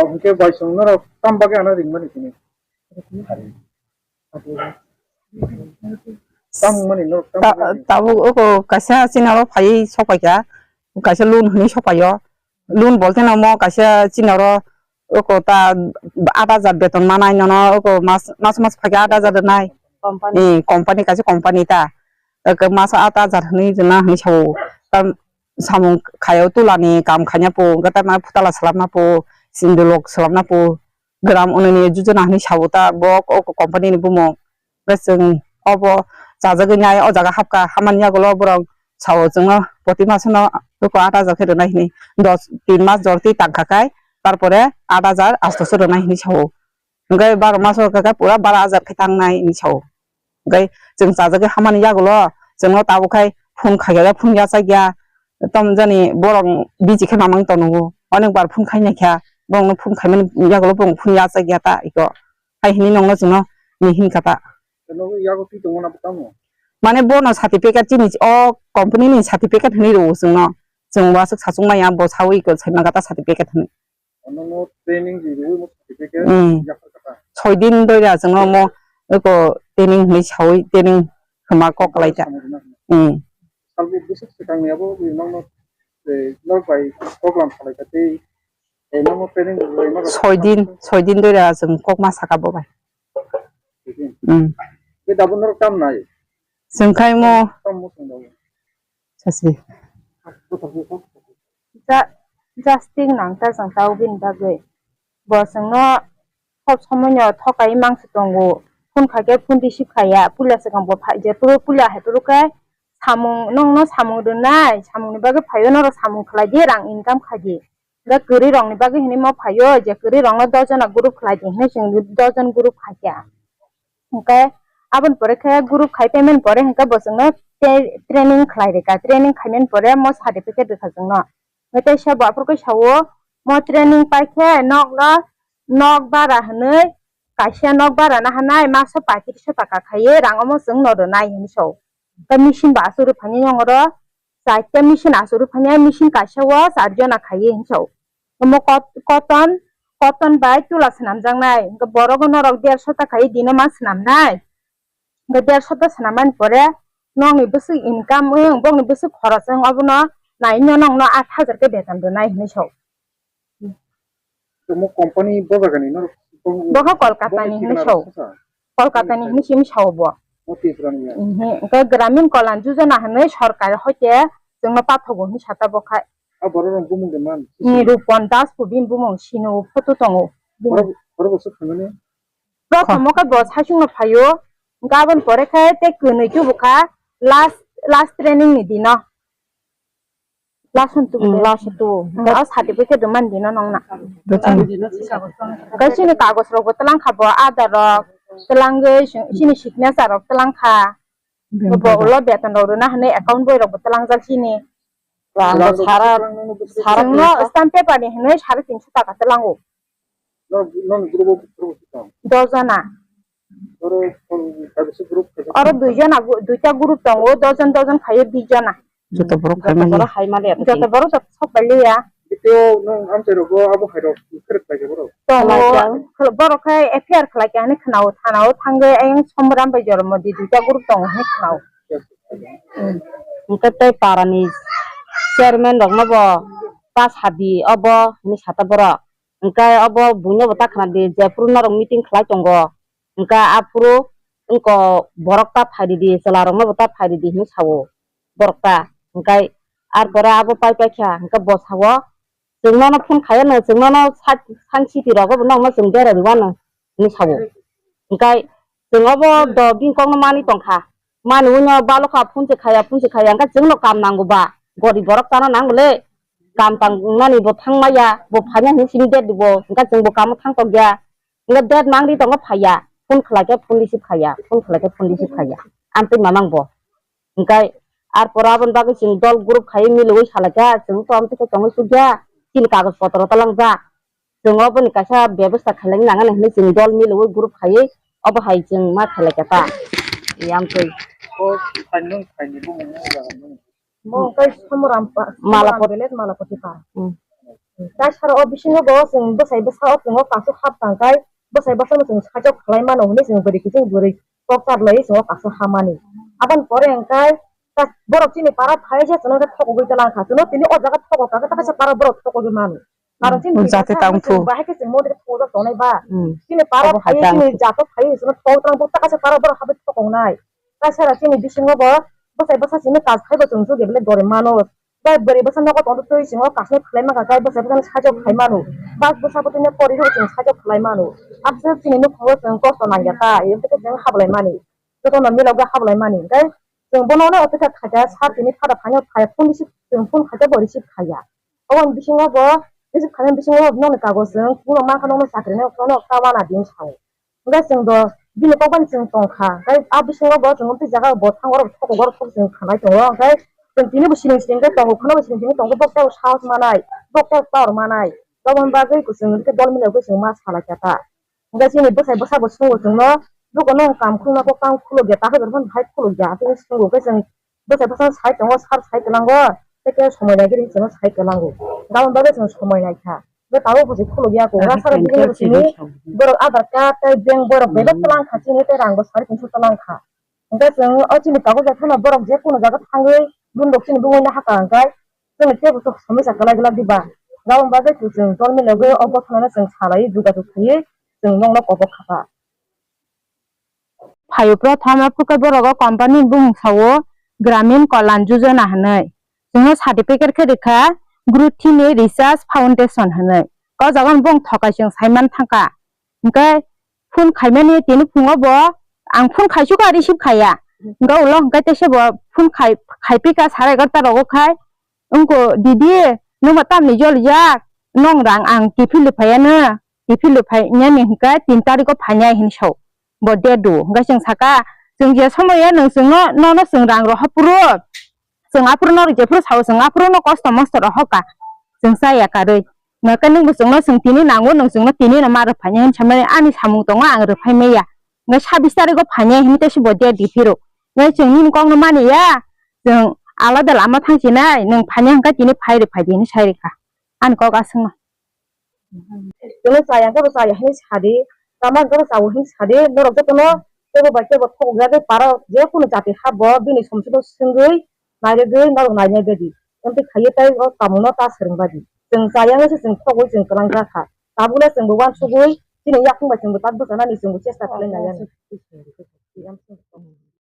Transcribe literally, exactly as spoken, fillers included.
Hwnkhe bai chwng norok tam bagwi ano ringmani sini? Tam wngmani norok tam Ta-, bagwi? Tabuk oko kaisa chini oro phaiwi sokpaikha, kaisa loan hwnwi sokpaio. Loan bolte no omo kaisa chini oro oko ta aat hajar beton manai nono oko mas, mas mas phaikhe aat hajar rwnai. Company. Eh, company kaisa company ta. Oko mas aat hajar hwnwi rwna hwnwi sao. Tam samung khaio tulani kam khaina po, hwnkhe tamo phutala swlamna po, sindulok swlamna po, gram unini jujuna hwnwi sao ta bo o company ni bumung. Hwnkhe chwng obo chajagwi nai o jaga hapkha, hamani yagulo borok sao chwngno poti masono oko aat hajar khe rwnai hwnwi, dos, tin mas jor twi tangkha khai, tarpore aat hajar astoso rwnai hwnwi sao. Hwnkhe baro maso hwnkhe pura bara hajar khe tangnai hinwi sao. Hwnkhe chwng chajagwi hamani yagulo chwngno tabuk khai phone khaikhe phone yachakya. Tamo jani borok busy khe mamang tongo. Onek bar phone khainaikha, borokno phone khaimani yagulo borok phone yachakya ta iko. Hai hinwi nongno chwngno ni hinkha ta. Nogo yago twi tongmani abo tamo? Mane bono certificate chini o company ni certificate hinwi rwo chwngno. Chwng bo aswk sachung maya bo sawi iko saimaka ta certificate hinwi. Ano mo training di rwi mo certificate. Hmm. Yaphar kata. Soi din doira chwngno mo eko training hinwi sawi training khama kok lai ta. Samung rwna hwnwi. Hmm. Salbo bwswk swkang ni abo wi nokno, eh, nok bai program khalai kha tei, eh, nokno training rwwi nokno. Soi din, soi din doira chwng kokma saka bo bai. Soi din. Hmm. Be dabo norok tam nai? Chwng khai mo. Tam mo chwng dabo. Sasi. Ja-, jasting nang ta chwng tao bini bagwi. Bo chwngno sob somoino thokai mangsi tongo. Phone khaikhe phone receive khaiya. Puila swkang bo phai je turo puila hai turo khe samung nongno samung rwnai, samungni bagwi phaio norok samung khlai di, rang income khai di. Hwnkhe kwrwi rokni bagwi hinwi mo phaio je kwrwi rokno dos jona group khlai di hinwi chwng dos jon group khaikha. Hwnkhe aboni pore khe group khai paimani pore hwnkhe bo chwngno tei training khlai rwkha, training khaimani pore mo certificate rwkha chwngno. Hwnkhe teisa bo aphuru khe sao mo training paikhe nokno nok bara hwnwi kaisa nok bara naharnai maso paithago taka khaiwi rang omo chwngno rwnai hinwi sao. Tei machine bo aswk rwphani yong oro. Chaita machine aswk rwphani, machine kaisa o char jona khaiwi hinwi sao. Omo kot-, cotton, cotton bai tula swnamjaknai. Hwnkhe borok norok derso ta khaiwi dino ma swnamnai. Hwnkhe derso ta swnammani pore nokni bwswk income wng, bokni bwswk khoros wng, obono naino nokno aat hajar khe beton rwnai hinwi sao. Omo company bo jagani norok? Bo kha Kolkata ni hinwi sao. Kolkata ni hinwi simi sao bo. O Tripura ni ya? Mhm. Hwnkhe Gramin Kalyan Yojana hinwi sorkar hoite chwngno pathogo hinwi sata bo khai. A borok rok bumung de man? Ni Rupon Das bo bini bumung sino photo tongo. Borok, borok bo swk khaimani? Prothom o khe bo saichung no phaio. Hwnkhe aboni pore khe tei kwnwi tubu kha last, last training ni dino. Last one tubu. Mm, de. Last two. Mm, o certificate rwmani dino nongna. Buchung. Khe chini kagoj rok bo twlang kha bo, Aadhaar rok twlangwi chini signature rok twlang kha. Bo ulo beton rok rwna hwnwi account boi rok bo twlangjak chini. Rang bo sara, sara. Chwngno stamp paper ni hwnwi sare tinso taka twlango. Nong, nong group o, group o. Dos jona. Oro, um, kaisa group, kaisa. Oro dui jona, duita group tongo, dos jon, dos jon khaiwi bis jona. Joto borok hai mani. Joto borok hai mani. Joto borok joto sok pai liya. Biteo nong amchai rogo abo hai rok kherek pai borok. Tongo, khlai kha. Borok khai F I R khlai kha hinwi khwnao, thanao thangwi ayang Somram bai Joromodi duita group tongo hinwi khwnao. Hwnkhe tei parani chairman rokno bo ta sadi obo hinwi sata borok. Hwnkhe obo buino bo ta khna di, jephuru norok meeting khlai tongo, hwnkhe aphuru wngko borok ta phai ridi, chwla rokno bo ta phai ridi hinwi sao borok ta. Hwnkhe ar pore abo pai pai kha, hwnkhe bo sao, "Chwng nono phone khai ano, chwng nono sak-, sangsiti rogo bo nokno chwng bera rwano," hinwi sao. Hwnkhe chwng obo do bini kokno manwi tongkha. Manwi uino balokha phone se khaya, phone se khaya, hwnkhe chwngno kam nango ba, gorib borok chana nango le. Kam tang nani bo thang maya, bo phaina hinwi simi date bo, hwnkhe chwng bo kamo thang tokya. Hwnkhe date mangri tongo phaiya, phone khlai khe phone receive khaiya, phone khlai khe phone receive khaiya. Amtwi mamang bo. Hwnkhe ar pore aboni bagwi chwng dol group khaiwi miliwi salai kha, chwng to amtwi khe tongwi sukya, chini kagoj potro talangjak. Chwng oboni kaisa bebostha khailai nang hinwi chwng dol miliwi group khaiwi obo hai chwng ma khailai kha ta. Yamtwi. O khainwi khainwi bumung no jaga nung. Bo khe Somoram pa, Malapur. Somoram village, Malapati pa. Hmm. Kaisa o bisingo bo chwng bwsai bwsa o chwng o kasu hap tangkai, bwsai bwsa no chwng sajak khlai mano hwnwi chwng bwrwi kiching bwrwi kok chap lai chwng o kasu hamani. Aboni pore hwnkhe ta-, borok chini para phai je chwng no thokogwi twlang kha, chwng no tini o jaga thokok kha, ta kaisa para borok thokogwi mano. Karon chini jate tang phu. Bahai khe chwng mo de thokjak tongnai ba. Chini para phai chini jato phai chwng no thok twlang bo ta kaisa para borok habai thokok nai. Kaisa chini bisingo bo bwsai bwsa chini kaj khai bo chwng jodi bele dori mano. Bai bwrwi bwsa nogo tongo twi chwng o kasni phlai mangkha khe bwsai bwsani sajak khlai mano. Bak bwsa bwtwino pori rw chwng sajak khlai mano. Abse chini nukhungo chwng kosto nangya ta, ebtwi khe chwng hablai mani. Jotono milok khe hablai mani. Tei chwng bono no opeka khaikha sa tini phada phaino phai phone receive, chwng phone khaikhe bo receive khaiya. Oboni bisingo bo receive khaina bisingo nokni kagoj chwng phone mankha nokni chakri no phone no ta wana din sao. Hwnkhe chwng do bini kok bai chwng tong kha. Hwnkhe a bisingo bo chwng tei jaga bo thango oro thok oro thok chwng khanai tongo. Hwnkhe chwng tini bo siring siring khe tongo, kheno bo siring siring tongo, bok tei sahos manai, bok tei power manai. Aboni bagwi chwng hwnkhe dol mila bai chwng ma salai kha ta. Hwnkhe chini bwsai bwsa bo swngo chwngno, "Buko nwng kam khulna kok tang khulukya, ta khe phano hai khulukya?" Hwnkhe chwng swngo khe chwng bwsai bwsa sai tongo, sar sai kwlango, tei khe somoi nai khe chwngno sai kwlango. Aboni bagwi chwng somoi nai kha. Bo tabuk bo se khuluk ya ko. Asa rok bini bo sini borok Aadhaar card tei bank borok bebak twlang kha chini tei rang bo sari tinso twlang kha. Hwnkhe chwng o chini tabuk jai phano borok je kono jaga thangwi loan rok chini bumungni hakha hwnkhe chwngno teibo somisa kwlai glak diba. Aboni bagwi chwng jol milogwi o gothono chwng salai jogajog khaiwi chwng nokno kobok kha ta. Phaio prothom, aphuru khe borok o company ni bumung sao Gramin Kalyan Yojana hinwi. Chwngno certificate khe rwkha Growth Theme Research Foundation hinwi. O jaga no bong thokai chwng saiman thangkha. Hwnkhe phone khaimani tini phungo bo ang phone khaisukha receive khaiya. Hwnkhe ulo hwnkhe teisa bo phone khai, khaipikha sare egarota rogo khai. Wngkha, "Didi, nwng bo tamni jolijak, nwng rang ang kiphilwi phaiya no, kiphilwi phainani hwnkhe tin tarikh o phainai," hinwi sao. Bo date rw, hwnkhe chwng sakha, "Chwng je somoio nwng chwngno, nono chwng rang roha phuru, chwng aphuru no rw jephuru sao, chwng aphuru no kosto mosto rohor kha, chwng chaya karwi. Hwnkhe nwng bo chwngno chwng tini nango, nwng chwngno tini no ma rw phainai," hinwi samani ani samung tongo ang rw phai maya. Hwnkhe sabis tarikh o phainai hinwi teisa bo date rw phiro. Hwnkhe chwng nini kokno mani ya, chwng alada lama thang sinai, nwng phainai hwnkhe tini phai rw phai di hinwi sai rwkha. Ani kok aswkno. Chwngno chaya hwnkhe bo chaya hinwi sadi, tama hwnkhe bo chaui hinwi sadi, norok jotono teibo bai teibo thokjagwi para je kunu jati habo bini somsokno swngwi nairwgwi norok nainai bagwi. Amtwi khaiwi tei o kamungno ta swrwng bagwi. Chwng chaya wngwi se chwng thokgwi chwng kwlangjak kha. Tabukle chwngbo uansugwi chini yakung bai chwngbo tak bwchanani chwngbo chesta khlai naiya.